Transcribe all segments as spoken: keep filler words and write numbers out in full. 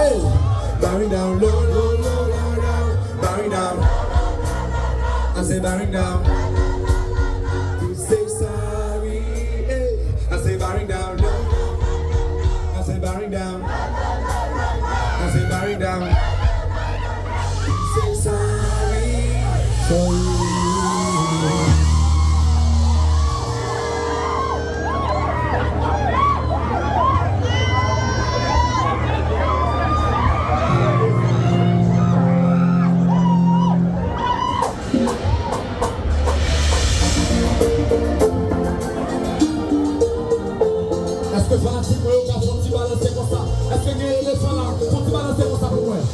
Hey, bowing down, low, low, low, low, low, bowing down. I say bowing down. To say sorry, hey. I say bowing down, low. I say bowing down. I say bowing down. Say sorry. Sorry. Èske fanatik mwen yo ka fè yon ti balanse konsa? Èske gen elefan la? Fè yon ti balanse konsa pou mwen.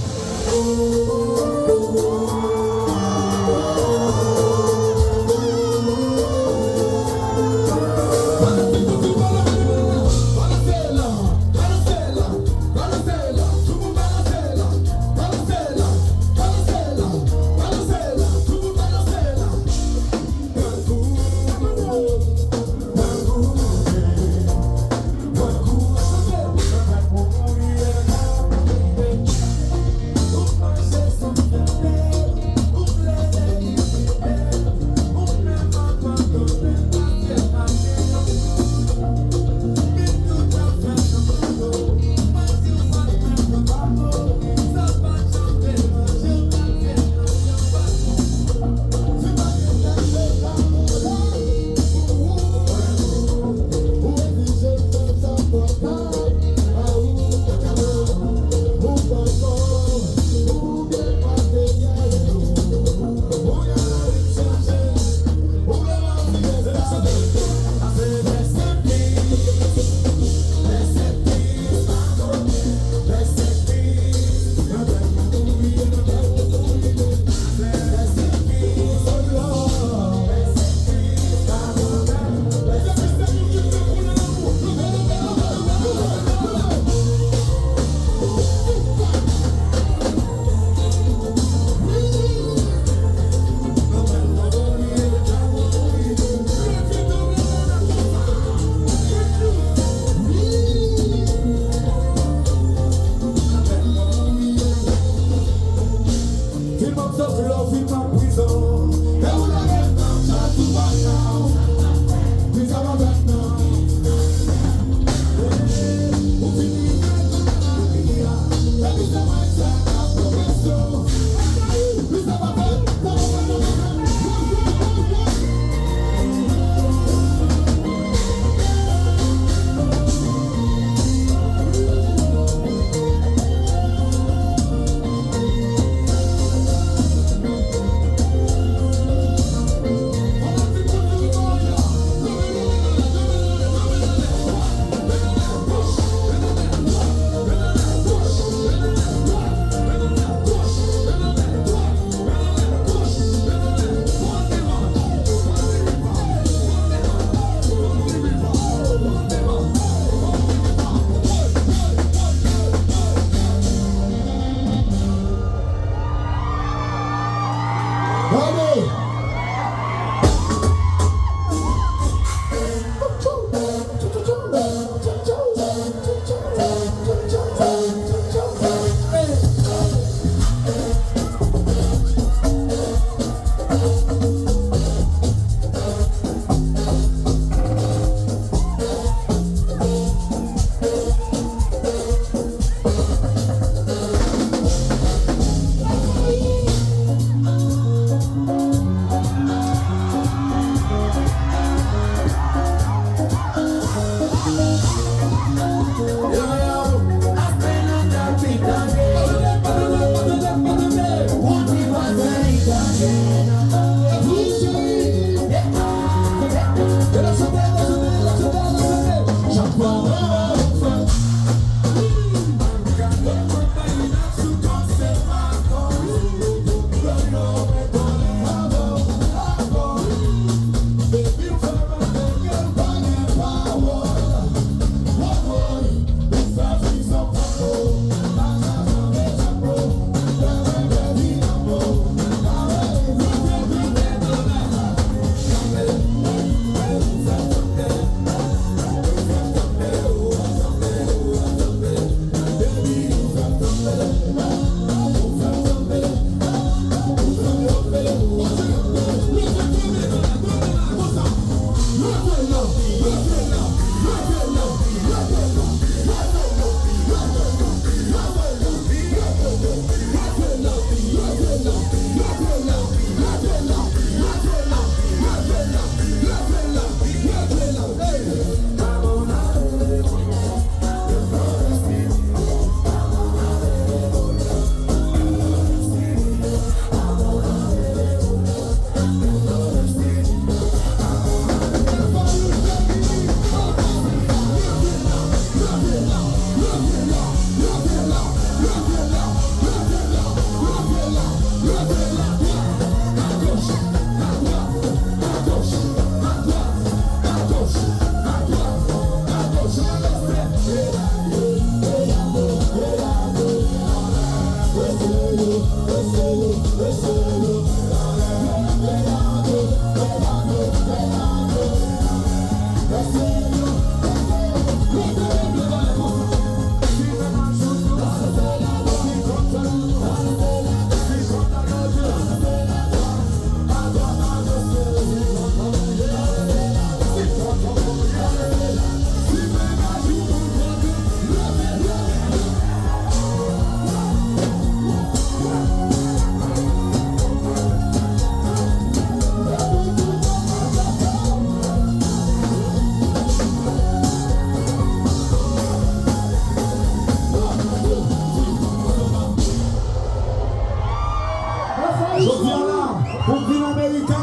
Jodi a la, pou m vin America,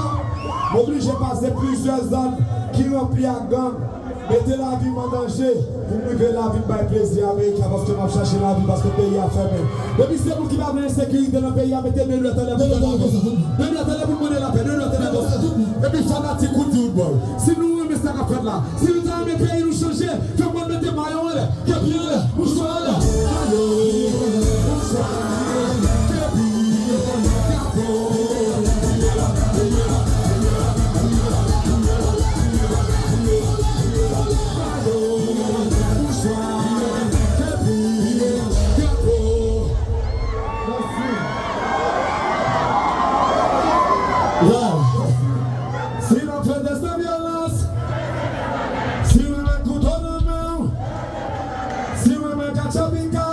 m oblije pase plizyè zòn ki ranpli ak gang. Mete lavi m an danje pou m rive la vin bay plezi America, paske m ap chache lavi, paske peyi a fèmen. Epi se moun ki pa vle ensekirite nan peyi a, mete de dwèt anlè pou mwen. De dwèt anlè pou mwen, lapè, de dwèt anlè konsa. Epi fanatik Roody Roodboy, si nou renmen sa k ap fèt la, si nou ta renmen peyi nou chanje, fè mwen mete mayo anlè, kepi anlè, mouchwa anlè. Mayo, mouchwa, kepi, kapo. Si n ap fè tès de vyolans, si w renmen kouto nan men w, si w renmen katchapika,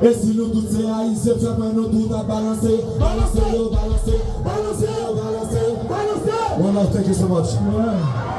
e si nou tout se Ayisyen, fè mwen nou tout ap balanse, balanse yo, balanse, balanse yo, balanse, balanse. One love, thank you so much.